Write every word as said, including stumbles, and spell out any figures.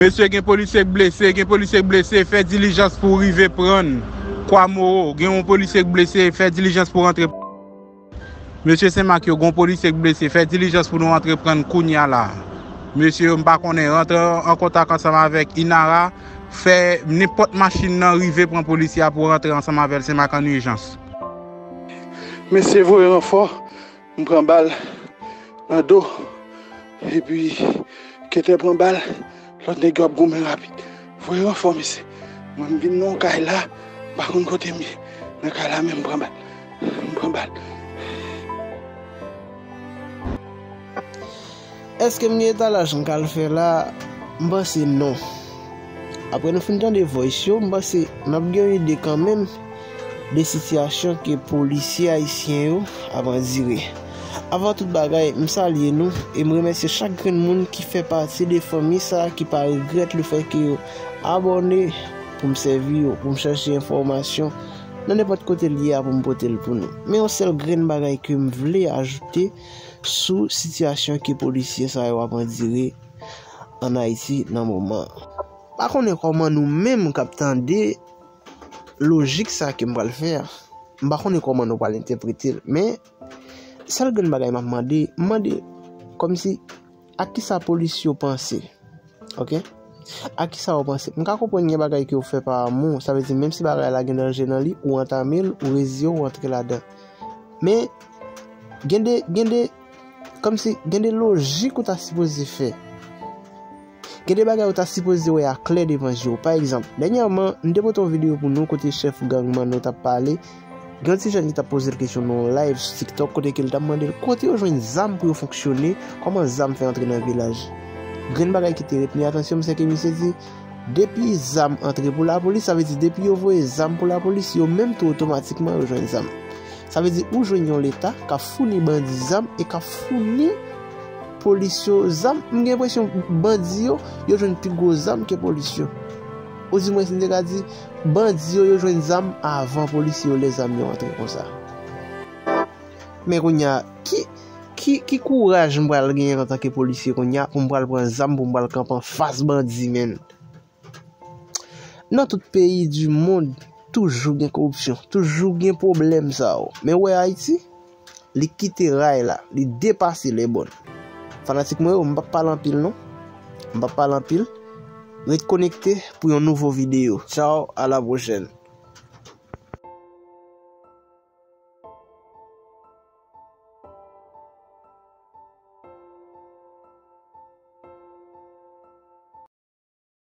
Mesye, gen polisye k blese, gen polisye k blese, fè dilijans pou rive pran Kwamoro. Gen yon polisye k blese, fè dilijans pou rantre. Mesye Senmak yo, gen yon polisye k blese, fè dilijans pou nou rantre pran kounya la. Mesye yo, m pa konnen, rantre an kontak ansanm avèk Inara, fè nenpòt machin nan rive pran polisye a pou rantre ansanm avè l Senmak an ijans. Mesye voye ranfò, m pran bal nan do, epi Kentè pran bal, lòt nèg yo ap goumen rapid. Voye ranfò, mesye. Mwen, m vin nan yon kay la, m pa konn kote m ye. Nan kay la menm, m pran bal. M pran bal. Èske m gen etalaj m ka al fè la? M panse non. Apre nou fin tande voice yo, m panse n ap gen yon ide kanmenm de sitiyasyon ke polisye ayisyen yo ap andire. Avan tout bagay, m salye nou e m remèsye chak grenn moun ki fè pati de fanmi sa a ki pa regrèt lefètke yo abòne pou m sèvi yo, pou m chèche enfòmasyon nan nenpòt kote l ye a pou m pote l pou nou. Men yon sèl grenn bagay ke m vle ajoute sou sitiyasyon ke polisye sa yo ap andire ann Ayiti nan moman an. M pa konnen kòman nou menm k ap tande lojik sa ke m pral fè a, m pa konnen kòman nou pral entèprete l, men sèl grenn bagay m ap mande, m mande kòmsi a kisa polis yo panse? Ok? A kisa w panse? M ka konprann gen bagay ke w fè pa amou, sa vle di menm si bagay la gen danje nan li, ou antame l, ou reziye w, ou antre ladan. Men, gen de, gen de, kòmsi, gen de lojik ou ta sipoze fè. Gen de bagay ou ta sipoze wè a klè devan je w. Pa egzanp, dènyèman, m te pote yon videyo pou nou kote chèf gang Manno t ap pale. Gen yon ti jèn ki t ap poze l kesyon nan yon live sou TikTok kote ke l t ap mande l kote yo jwenn zam pou yo fonksyone, kòman zam fè antre nan vilaj. Grenn bagay ki te retni atansyon m, se ke misye di, depi zam antre pou lapolis, sa vle di depi yo voye zam pou lapolis, yo menm tou otomatikman yo jwenn zam. Sa vle di ou jwenn yon leta k ap founi bandi zam e k ap founi polis yo zam. M gen enpresyon bandi yo, yo jwenn pi gwo zam ke polis yo. Odimwens m te ka di, bandi yo, yo jwenn zam avan polisye yo lè zam yo antre konsa. Men kounye a, ki, ki, ki kouraj m pral genyen antanke polisye kounye a pou m pral pran zam pou m pral kanpe anfas bandi, menn? Nan tout peyi di mond, toujou gen koripsyon, toujou gen pwoblèm sa yo. Men w wè Ayiti, li kite ray la, li depase lèbòn. Fanatik mwen yo, m p ap pale anpil non. M p ap pale anpil. Ret konekte pou yon nouvo videyo. Tchaw, a la pwochèn.